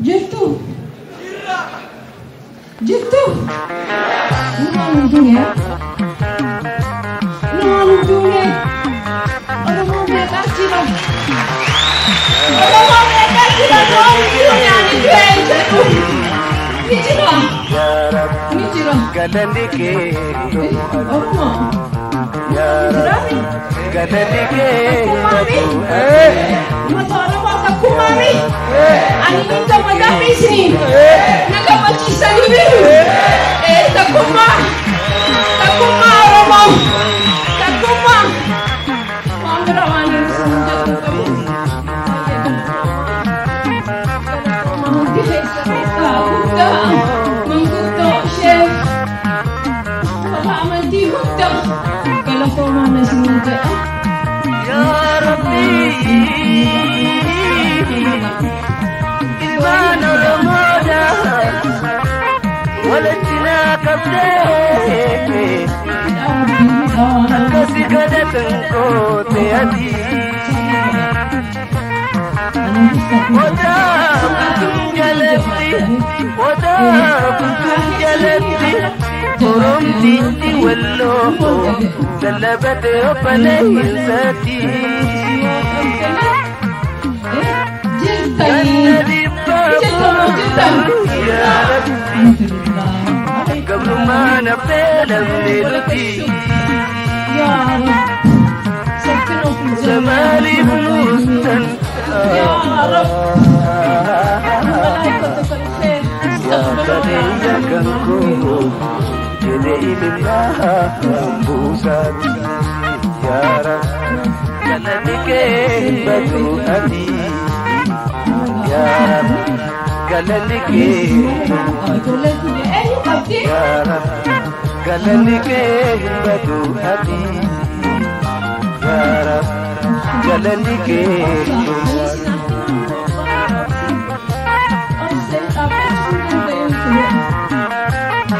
Jirtu? Jirtu? Numaan hin duune. Numaan hin duune. Oromoo meeqaa jira? Oromoo meeqaa jira? Numaan hin duune, ani du'e hin jedhu. Ni jira. Ni jira. Galanni kee Oromoo. Yaa Jiraami? Galanni kee Takkummaami? Uummata Oromoo, takkummaami? Ani nin gammadaami isiniin. Na gammachiisanii biru. Takkummaa. Takkummaa Oromoo. Takkummaa. Waan bira waan inni isin jedhu qabu. Galatoomaa hundi keessa, xiqqaa guddaa, manguddoo, sheek, warra amantii hunda galatoomaa na isinin jedha. Yaa Rabbi, ilmaan Oromoodha walitti naa qabdee akkasi kadhatan goote ati. Odaa bultuun jalatti, odaa bultuun jalatti, Oromtitti walloo lallabate obboleessatti. Jirtanii. Jirtan, jirtan. Yaa Rabbi, gabrummaa naftee lamne nuti. Ya Rab, سكنوا في الجنة. Maaliif nuustan? يا رب، ملائكتك الخير Yaa qabeenya kan koo jedhe ilmaa buusaati. Yaa Rabbi, galanni kee hin badu ati. Yaa Rabbi, galanni kee hin dhumu ati. Ijoolleen kun eenyu qabdi? Yaa Rabbi, galanni kee hin badu ati. Yaa Rabbi, galanni kee hin dhumu ati. Obsee dhaabbachuu hin danda'in ture.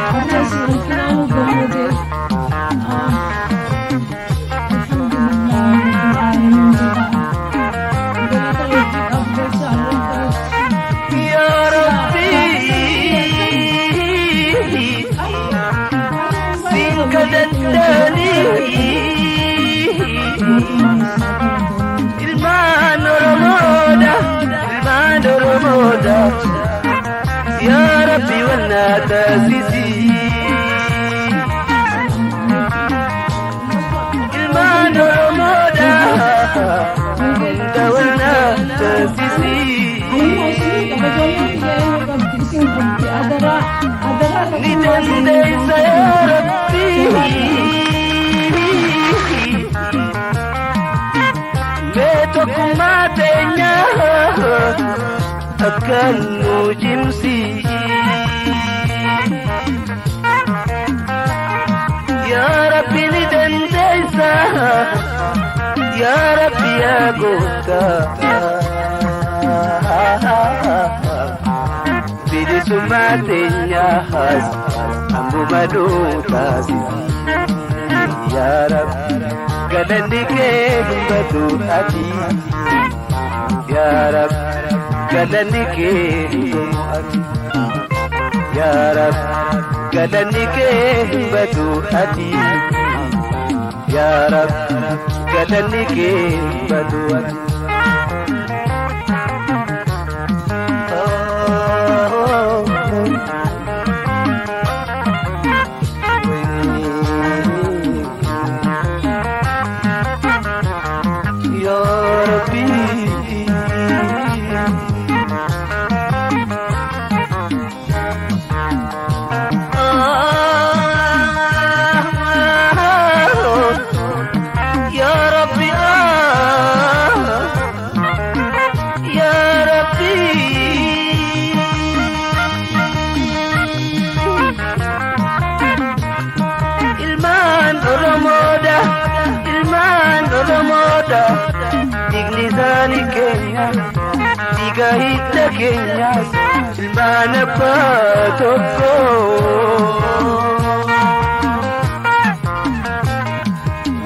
Amma isin halkanaanuu gammadee. Alhamdulillah Rabbil Aalamiin jedha. Galata Rabbiidhaaf jecha Allah kanatti. Yaa Rabbi, siin kadhadhaanii ilmaan Oromoodha, ilmaan Oromoodha. Yaa Rabbi, wannaa taasisi. Ilmaan Oromoodha, hunda wannaa taasisi. Ani isin qaba, ijoolleen biyya eenyu qabdi? Isin qabdi. Adaraa, adaraa. Ni dandeessa, yaa Rabbi. Mee tokkummaa teenya akkaan nu cimsi. Yaa Rabbi, ni dandeessa. Yaa Rabbi, yaa gooftaa. Bilisummaa teenyaas hanguma nuu taasisi. Yaa Rabbi, galanni kee hin badu ati. Yaa Rabbi, galanni kee hin dhumu ati. Yaa Rabbi, galanni kee hin badu ati. Yaa Rabbi, galanni kee hin badu ati. Ya Rabbi. Ya Rabbi, Ya Rabbi. Ilmaan Oromoodha, ilmaan Oromoodha, dhiigni isaanii keenya, dhiiga hidda keenyaas, ilmaan abbaa tokko.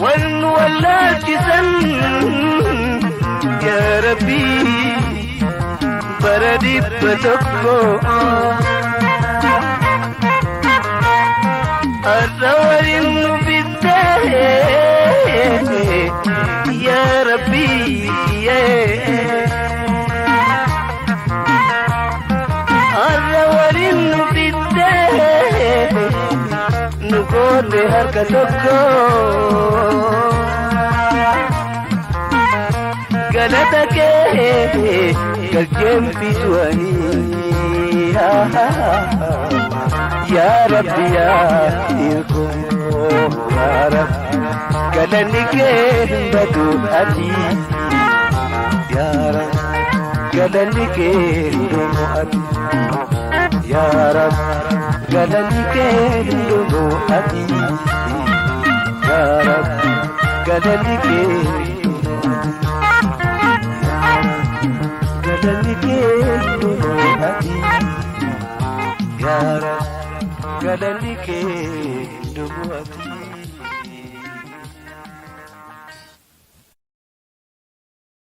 Wan wallaalchisan, yaa Rabbi, bara Bara 100 har'a waliin nu fiddee yaa Rabbii. Har'a waliin nu fiddee nu goote harka tokko. Galata kee galcheen fituanii yaa Rabbi yaa irkoo yaa Rabbi galanni kee hin badu ati yaa Rabbi galanni kee hin dhumu ati yaa Rabbi galanni kee hin dhumu ati yaa Rabbi galanni kee hin dhumu ati. Galanni kee hin dhumu ati yaa Rabbi galanni kee hin dhumu ati.